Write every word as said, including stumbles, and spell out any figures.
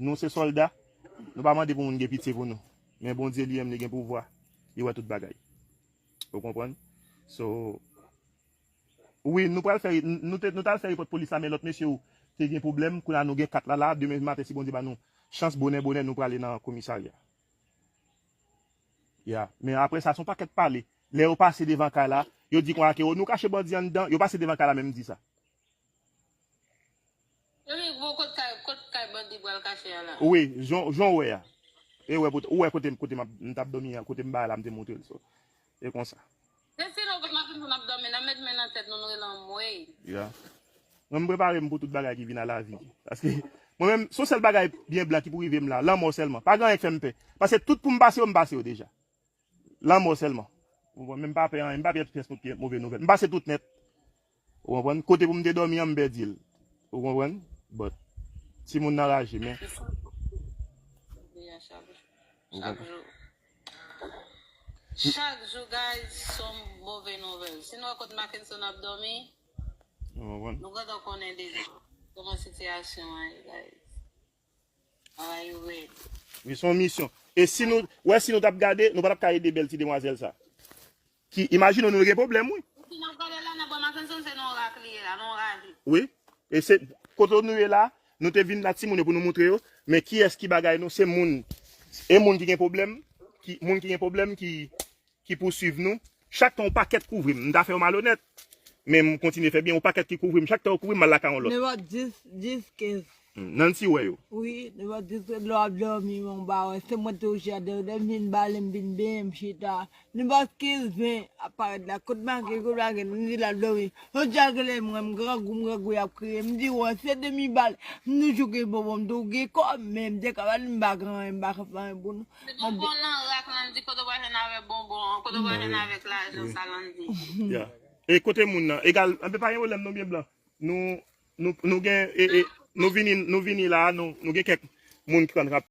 Nou se sòlda, nou pa mande pou moun gen pitye pou nou. Men Bondye li menm li gen pouvwa, li wè tout bagay. Ou konprann? So, wi, nou pral fè, nou te, nou t al fè repòt polis la, men lòt mesye yo te gen pwoblèm. Kounye a nou gen kat la la, demen maten si Bondye ba nou chans, bonè, bonè, nou prale nan komisarya. Ya, men apre sa, se yon pakèt pale. Lè yo pase devan kay la, yo di konsa ke, "O, nou kache bandi anndan," yo pase devan kay la, menm di sa. Epi, bon, kot kay, kot kay bandi pral kache a la? Wi, jan, jan w wè a. E wè, ou wè kote, kote m ap, m t ap dòmi a, kote m bay la, m te montre l. So, e konsa. Se si nou kot maten sa n ap dòmi, n ap met men nan tèt nou, nou rele anmwey. Ya. Mwen, m prepare m pou tout bagay ki vin a lavi. Paske, mwen menm, se yon sèl bagay byen blan ki pou rive m la, lanmò sèlman. Pa gen anyen k fè m pè. Paske tout pou m pase yo, m pase yo deja. Lanmò sèlman. Ou konprann? Men m pa pè anyen, m pa pè pyès move nouvèl. M pase tout nèt. Ou konprann? Kote pou m te dòmi an, m pèdi l. Ou konprann? But, timoun nan raje, men. Chak jou. Chak jou. Chak jou, guys, se yon move nouvèl. Si nou wè kot Mackenson ap dòmi, nou gentan konnen deja kòman sitiyasyon an ye, guys. Are you ready? Wi, se yon misyon. E si nou, wè, si nou t ap gade, nou pa t ap ka ede bèl ti demwazèl sa. Ki, imajine w, nou gen pwoblèm, wi. Si n ap gade la, nan bò Mackenson, se nan rak li ye la, nan raje. Wi. E se, kote nou ye la, nou te vin la, timoun yo pou nou montre yo. Men kiyès ki bagay nou, se moun. E moun ki gen pwoblèm, ki, moun ki gen pwoblèm, ki, ki pouswiv nou. Chak tan yon pakèt kouvri m. M ta fè yo malonèt. Men m kontinye fè byen. Yon pakèt ki kouvri m. Chak tan yo kouvri m, m al lakay yon lòt. Nenpòt dis, dis, kenz. Hmm, Nancy wè yo. Wi, nenpòt dis, kenz lè w ap dòmi, men w pa wè. Se mwen tou chita, yo te vin bale m, vin benyen m chita. Nenpòt kenz, ven ap parèt la. Kot Mackenson, kot Mackenson, m di l ap dòmi. Yon ti a rele m, m grangou, m grangou, y ap kriye. M di, wè, se demi bal. M toujou gen bonbon, m tou gen kòb, men m te ka ba l, m pa gen anyen, m pa ka fè anyen pou nou. Se bonbon nan rak lan, di kote w pral jwenn avèk bonbon an, kote w pral jwenn avèk lajan sa lan di. Ya. E kote moun nan? Egal, anben pa gen pwoblèm non byen blan. Nou, nou, nou gen, e, e, nou vini, nou vini la, nou, nou gen kèk moun ki konn rap,